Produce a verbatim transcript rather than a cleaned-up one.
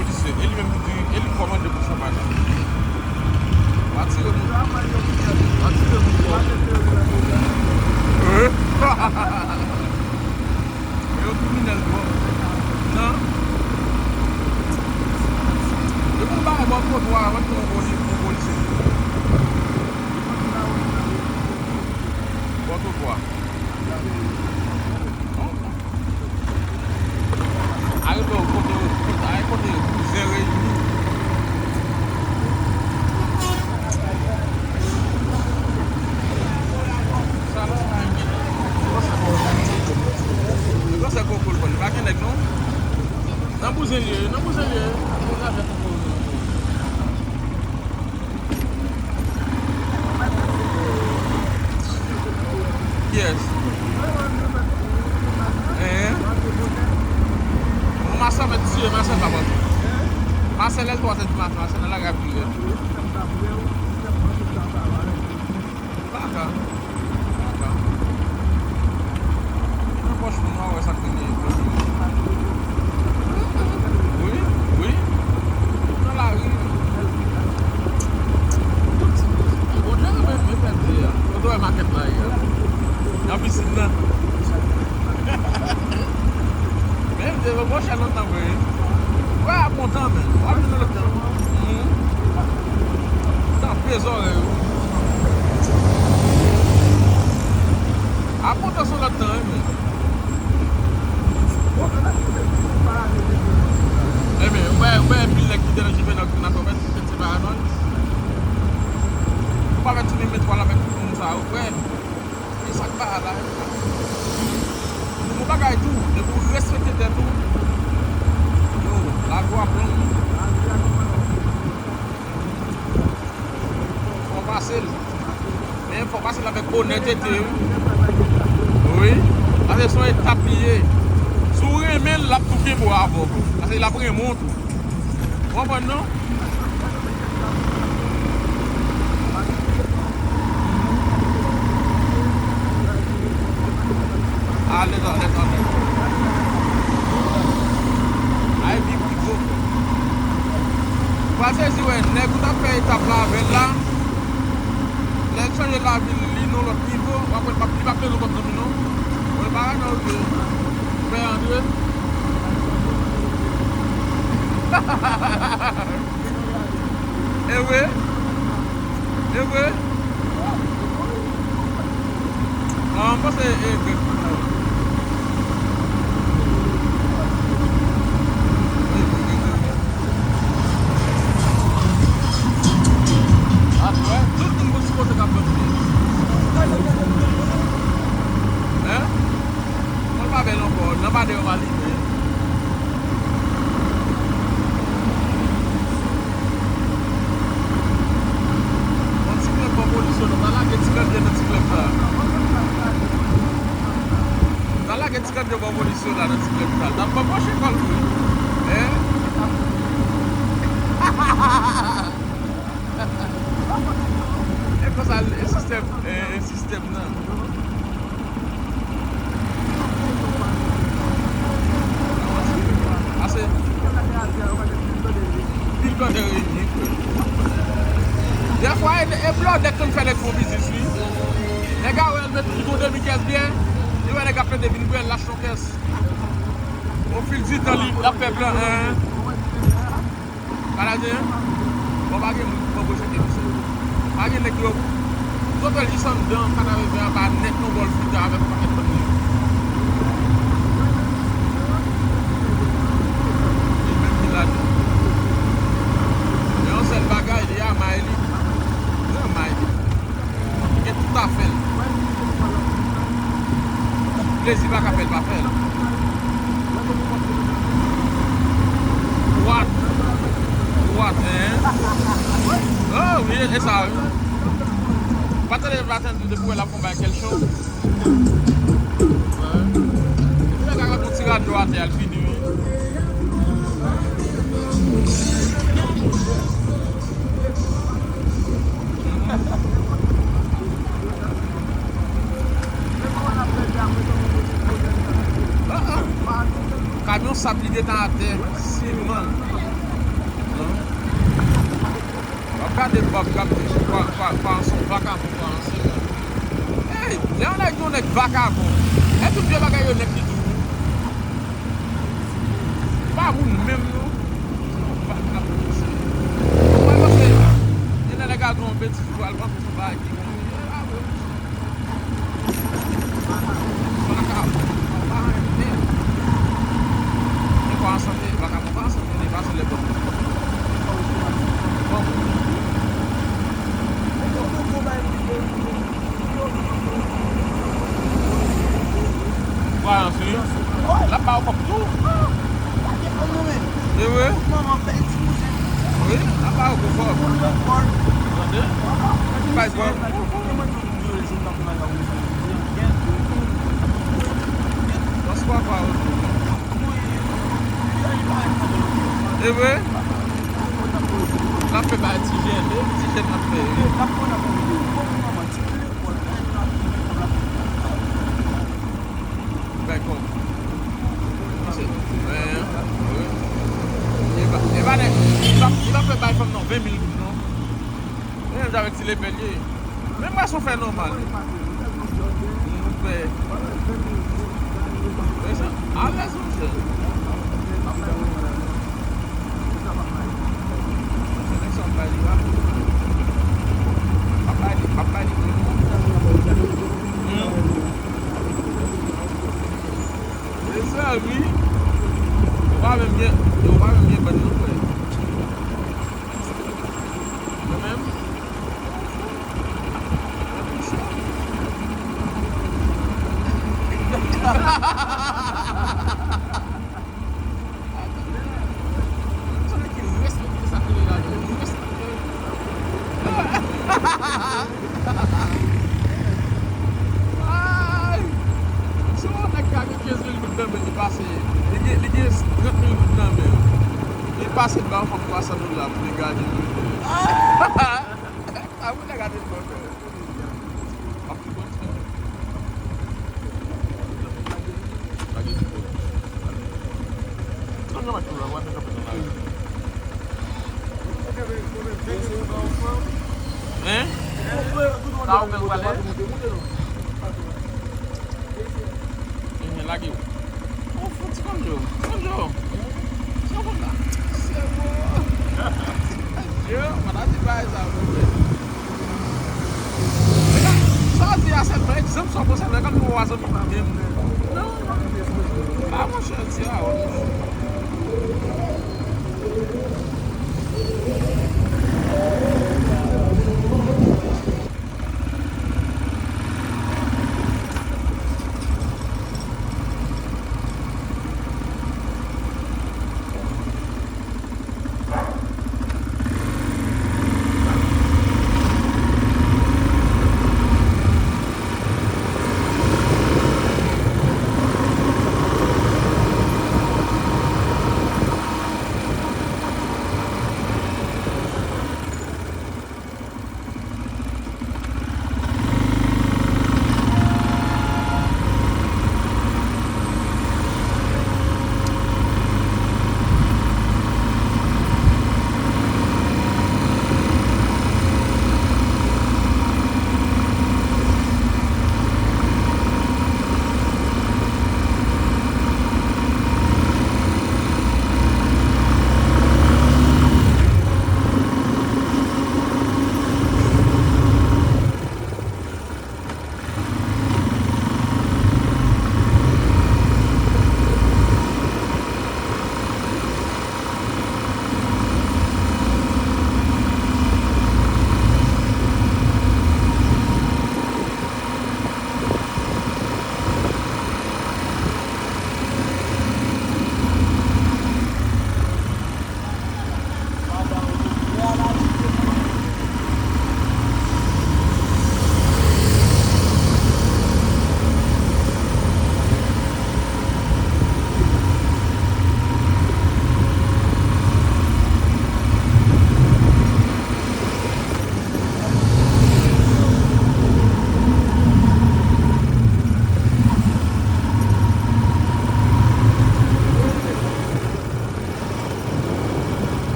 Polisye, e li menm ki di, e li kòmande pou sa madan. W a tire moun. W a tire moun. E yo kriminèl twòp. Non. Depi w bay bò twotwa a, w ap pran yon poli-, yon polisye. Bò twotwa. Arive w kote, kote, ay, kote kouzen reyini. Sa la, sa la, se kòkòl, li pa gen nèg, non. Nan bouzen li ye, nan bouzen li ye. Bouzen avèk kòkòl. Kiyès? Hein? Bon, Masè mèt tiye, Masè pa pati. Masè lè l twazè di maten, Masè nan lari ap vire. Baka. Baka. Nan pòch moun, w a wè sa k te gen. Wi, wi. Nan lari. Bon, jan mwen, mwen pèdi a. Kote w wè makèt la ye a? Nan pisin nan. Men m te mwen chè lontan vre. Wè, ap lontan, men. W ap vin lòt tan. Tanpe zòrèy ou. Ap lontan sou lòt tan, wi, men. Ebyen, ou wè, ou wè anpil nèg ki te nan Juvenal ki nan fè fèt, fèt se paranòy. Ou pa mèt sou menm etwal avèk tout moun sa, ou wè. E sa k pa la. Pou yon bagay tou, depi w respekte tèt ou, yo, lavi w ap long. Fò w pase l. Men fò w pase l avèk onètete, wi. Wi. Paske se yon etap li ye. Si w renmen l, l ap tou kenbe w avè w. Paske l ap renmen w tou. Ou konprann non? Alèz, alèz, alèz. Ay, viv pi gwo. Ou pral sezi wè, nèg ou t ap fè etap la avè l la, lè l chanje lavi l, li nan lòt nivo, w ap wè l p ap, li p ap bezwen kòm zanmi non. Wè bagay nan yo vre. Pè Andre. E vre? E vre? An, m panse e vre. E vre, e vre. Atwè, tout moun pou sipoze k ap fè moun. Hein? Mwen pa bèl ankò, nan pa deyò pa li vre. Yon ti klèb bò polis yo, nou ta lage ti klèb nan ti klèb sa. Ta lage ti klèb bò polis yo la nan ti klèb sa. N ap pran pwoche kòl vre. Hein? E konsa, e sistèm, e, e sistèm nan. Pase pil blòdè reyini. Dèfwa, e, e blòdè k konn fè nèg fè yon biznis, wi. Nèg a wè l met li gon demi kès byè, li wè nèg ap plede vin bwè, l achte yon kès. Au fil du temps, li, l ap fè plan, hein. Kanadyen, bon, pa gen moun ki pran pwoche ke misye. Pa gen nèg yo. Zòt wè l jis anndan, katreven anba nèt, yon bòl fita avèk yon pakèt bann nèg. Li menm ki la di. Men yon sèl bagay, li a may li. Li a may li. Li gen tout afè l. Plezi pa ka fè l pa fè l. What? What, hein? Oh, wi, e sa, wi. Pa tande, pa tande, depi w wè l ap fè yon bagay kèl cho. Depi nèg la rann yon ti radyo atè a, l fini, wi. Kamyon sab li gentan atè, siman. Gade Bob k ap di pa, pa, pa an son vakabon, pa an son. Ey, lè yon nèg di yon nèg vakabon, e tout vye bagay yo nèg ki di w. Pa moun menm non. Se yon vakabon, mesye. Ou wè, mesye, gen lè nèg al di yon betiz, ou al panse se yon bagay ki bon. E pa vre, mesye. Vakabon, pa anyen. Li pa an sante, vakabon pa an sante, li pase lè bon. Bon. Vwala, si. L ap ba w kòb tou. E vre? Wi, l ap ba w gwo kòb. Tande? Bay kòb. Bòs papa yo tou. E vre? L ap fè bay ti jèn, e ti jèn l ap fè. Bay kòb. Misye, wi. E pa, e pa nèg, li pa, li pa fè bay fanm nan ven mil goud non. Li menm jan avèk ti lepèl ye. Menm gason fè nòmal. Nou fè. Wè sa? Alèz, monchè. Nèg sa ap bay li la. M ap bay li, m ap bay li. Hmm. Mezanmi. Yo pa menm gen, yo pa menm gen bann non, frè. Yo menm. Sa ki respekte sa ki legal, respekte. Ay! Si yon nèg ka gen kenz mil goud nan men li pase, li gen, li gen trant mil goud nan men, li pase ba yon fanm twa san dola pou li gade l. Ah! Sa pou nèg gade l bò, frè. Hein? Sa ou fè l prale? Enhen, lage w. Ou fouti konn jwe. Konn jwe. Sa w konn la? Se bon. Yo, mwen ta di bagay sa pou mwen. Sa w di a sèlman, egzanp sa w pran sèlman, e kòm nou wè zanmi pa menm. Non, non. Ah, monchè, ti a, monchè.